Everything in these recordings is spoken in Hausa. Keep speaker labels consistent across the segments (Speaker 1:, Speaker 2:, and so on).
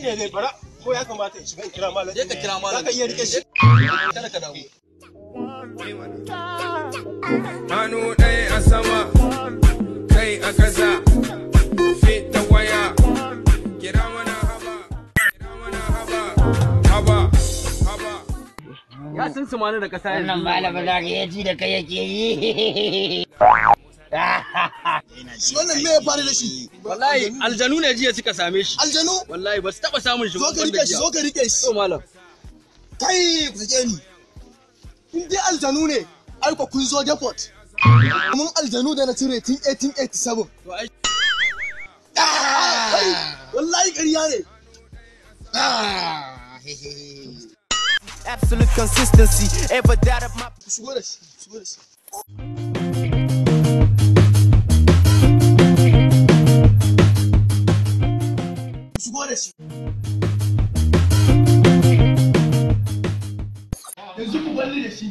Speaker 1: Shine dai bara ko ya kamata in shiga in kira malam.
Speaker 2: Je ka kira malam.
Speaker 1: Zaka iya rike shi.
Speaker 2: Kada ka damu.
Speaker 3: Hannu ɗaya a sama, kai a ƙasa, fita waya, kira mana haba, kira mana haba, haba, haba.
Speaker 2: Ya sun sumani da kasa yanzu.
Speaker 4: Wannan malamin za ka iya ji da kai yake yi.
Speaker 5: Shi wannan me ya faru da shi?
Speaker 2: Wallahi aljanu ne jiya suka same shi.
Speaker 5: Aljanu?
Speaker 2: Wallahi ba su taba samun shi.
Speaker 5: Zo ka rike shi, zo ka rike shi.
Speaker 2: To malam.
Speaker 5: Kai ku sake ni. In dai aljanu ne, ai ko kun zo depot. Mun aljanu da na cire tun 1887.
Speaker 2: To ai
Speaker 5: Kai, wallahi ƙarya ne.
Speaker 6: Absolute consistency, ever doubt of my
Speaker 5: Ku shigo da shi, ku shigo da shi. Ku shigo da shi. Yanzu ku balli da shi.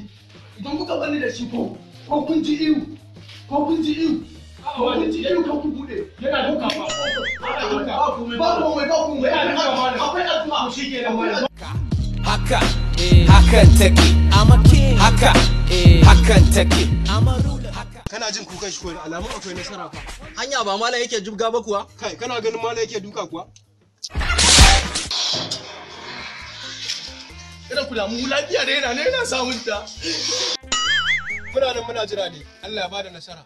Speaker 5: Idan kuka balli da shi ko kun ji ihu, ko kun ji ihu, ko kun ji ihu ko ku bude.
Speaker 1: Yana duka fa.
Speaker 5: Ba komai, ba komai. Akwai addu'a.
Speaker 1: Shi kenan malam.
Speaker 6: Haka, hakan take. I'm a king. Haka, hakan take. I'm a ruler. Haka.
Speaker 1: Kana jin kukan shi ko da alamun akwai nasara fa.
Speaker 2: Hanya ba malam yake jibga ba kuwa?
Speaker 1: Kai kana ganin malam yake duka kuwa?
Speaker 5: Kada ku damu lafiya da yana ne yana samun ta.
Speaker 1: Muna nan muna jira ne. Allah ya bada nasara.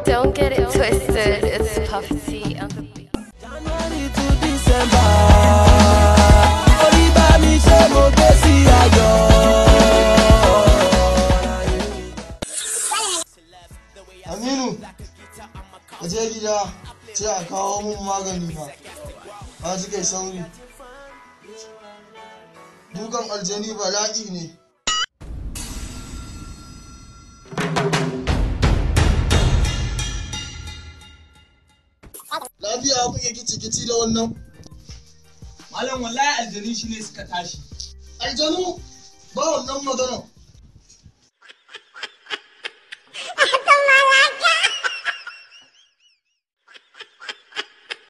Speaker 7: Don't get it twisted, it's Puff T on the beat.
Speaker 6: January to December. Orí bá mi ṣe mo gbé sí ayọ̀.
Speaker 5: Aminu, ka je gida ce a kawo mun magani fa. Ka ji kai sauri. Dukan aljani bala'i ne. Lafiya kuke kici-kici da wannan?
Speaker 2: Malam wallahi aljanu shi ne suka tashi.
Speaker 5: Aljanu ba wannan magana.